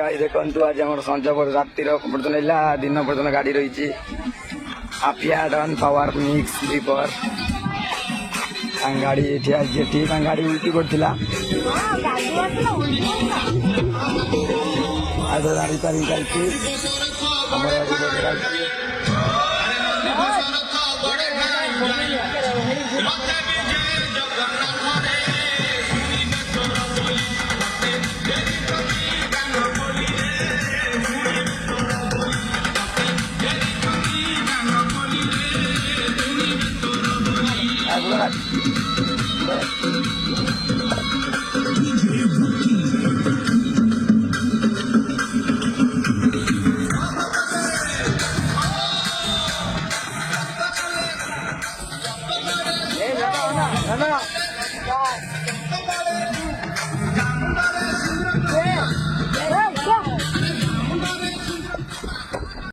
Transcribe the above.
ଗାଡ଼ି ଦେଖନ୍ତୁ, ଆଜି ଆମର ସଞ୍ଜ ରାତିର ପର୍ଯ୍ୟନ୍ତ ହେଲା, ଦିନ ପର୍ଯ୍ୟନ୍ତ ଗାଡ଼ି ରହିଛି। Mafia don power mix ripper, ତାଙ୍କ ଗାଡ଼ି ଏଠି ଆଜି ଏଠି ତାଙ୍କ ଗାଡ଼ି ଉଲ୍ଟି ପଡ଼ିଥିଲା। ଆଉ ରିପେୟାରିଂ ଚାଲିଛି ଆମର ଏଠି ଚାଲିଛି।